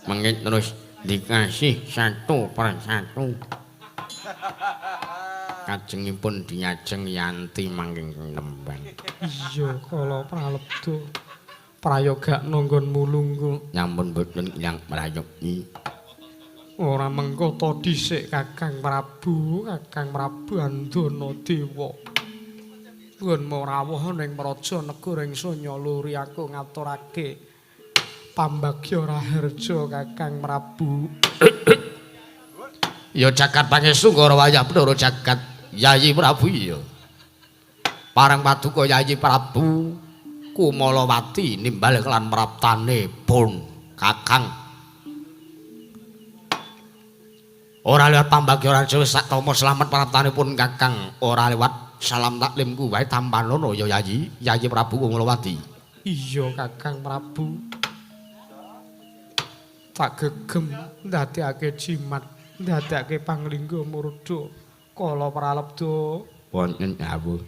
Mangke terus dikasih satu per satu. Kajengipun diajeng Yanti mangke nembang. Iya kala pralebda. Prayoga nggonmu lungguh. Nyampun boten yang prayogi. Ora mengkota dhisik Kakang Prabu, Kakang Prabu Andana Dewa. Nggonmu rawuh ning praja negara ing Sanya Luri aku ngaturake pambagya raharja Kakang Prabu. Ya jagat pangestu Kara wayah Bathara jagat Yayi Prabu iya. Pareng paduka Yayi Prabu Kumalawati nimbal kelan praptane pun Kakang. Ora lewat pambagya raja wis sak tama slamet praptane pun Kakang, ora lewat salam taklimku wae tampanono ya Yayi, Yayi Prabu Kumalawati. Iya Kakang Prabu. Tak gegem ndadekake jimat, ndadekake panglingga murda kala pralebda. Wonten dawuh.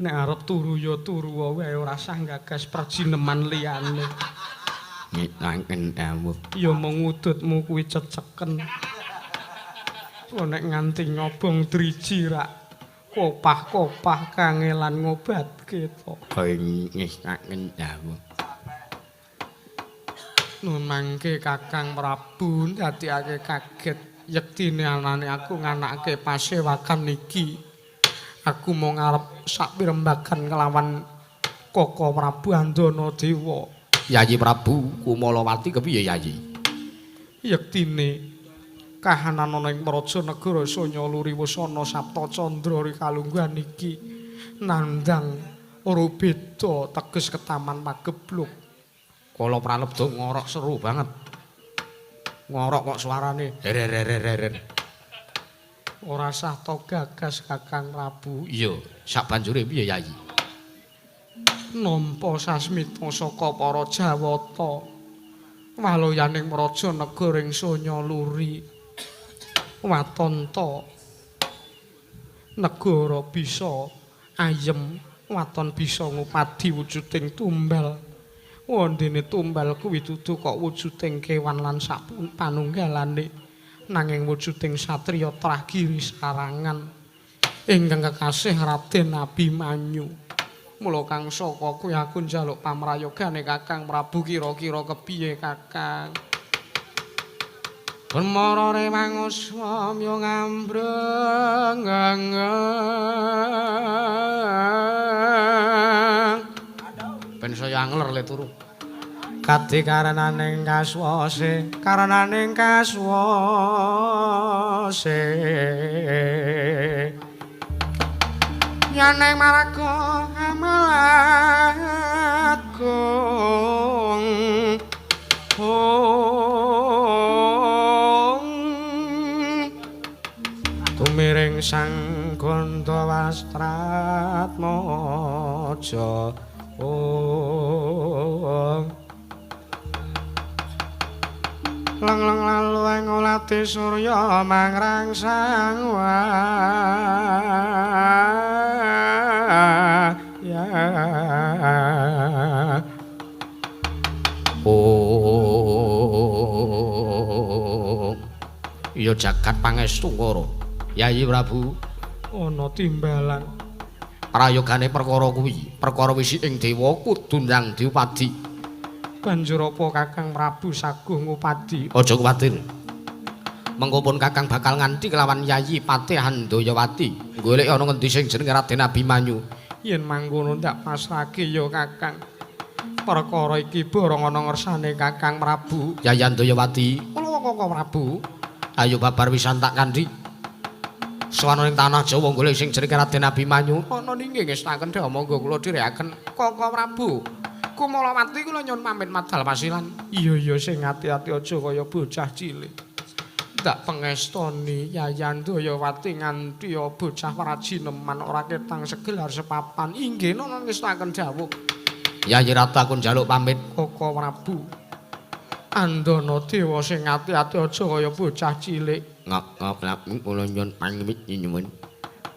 Nek arep turu ya turu wae ora sah gagas perjineman liyane. Ngitangen dawuh. Ya mung udutmu kuwi ceceken. Kok nek nganti ngobong driji rak kopah-kopah kangelan ngobatke to. Ngitangen dawuh. Nun mangke Kakang Prabu ndadekake kaget yektine anane aku nganake pasewakan iki. Aku mung arep sapirembagan kelawan Koko Prabu Andana Dewa. Yayi Prabu Kumalawati kepiye Yayi? Yektine kahanan ana ing praja negara Sanya Luri wis ana Sapta Candra rikalungguhan iki nandhang ora beda teges ketaman pagebluk. Kala pralebda ngorok seru banget. Ngorok kok suarane hererererer. Ora sah to gagas Kakang Prabu. Iya, sak banjure piye Yayi? Nampa sasmita saka para Jawata. Waloyaning praja negara ing Sanya Luri. Watanta negara bisa ayem, waton bisa ngupadi wujuding tumbal. Wondene tumbal kuwi dudu kok wujuding kewan lan sak panunggalane. Nanging wujuding satriya trah giri sarangan ingkang kekasih Raden Abimanyu. Mula kang saka kuwi aku njaluk pamrayogane Kakang Prabu kira-kira kepiye Kakang? Permara rewang uswa ngambreng. Ben saya angler le turu. Kadi karenaning kaswase, karenaning kaswase. Nyaneng maraga amalagung. Tumiring sang Gandawastratmaja. Leng-leng lalu ing olati surya mangrangsang ya. Oh. Ya jagat pangestu Kara. Yayi Prabu, ana timbalan. Prayogane perkara kuwi, perkara wisi ing dewa kudu ndang diupadi. Banjur apa Kakang Prabu saguh ngupadi? Aja kuwatir. Mengko pun Kakang bakal nganti kelawan Yayi Patih Handayawati. Golek ana ngendi sing jenenge Raden Abimanyu. Yen mangkono ndak pasrahke ya Kakang. Perkara iki bareng ana ngersane Kakang Prabu. Yayi Handayawati, kula Koko Prabu. Ayo babar wisan tak kandhi. Sowan ning tanah Jawa golek sing jenenge Raden Abimanyu. Ana ninggi ngestaken dha monggo kula dherekaken Koko Prabu. Kumalawati kula nyuwun pamit madal pasilan. Iya iya sing ati-ati aja kaya bocah cilik. Ndak pengestoni Yayi Handayawati nganti bocah prajineman ora ketang segelar sepapan. Inggih nana ngestaken dawuh. Yayi Ratu aku njaluk pamit Koko Prabu. Andana Dewa sing ati-ati aja kaya bocah cilik. Ngap-ngap kula nyuwun pamit nyuwun.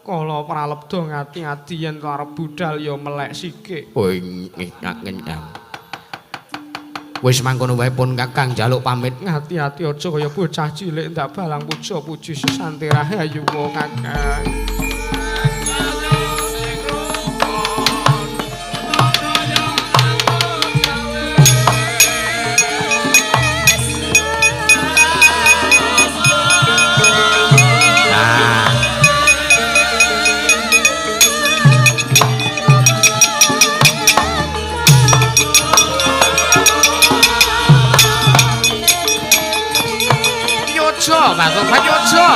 Kala pralebda ngati-ati yen arep budal ya melek sikik. Oh nggih ngaken. Wis mangkono wae pun Kakang njaluk pamit. Ngati-ati aja kaya bocah cilik ndak balang puja puji sesanti rahayu Kakang. Yojo, Bapak Yojo.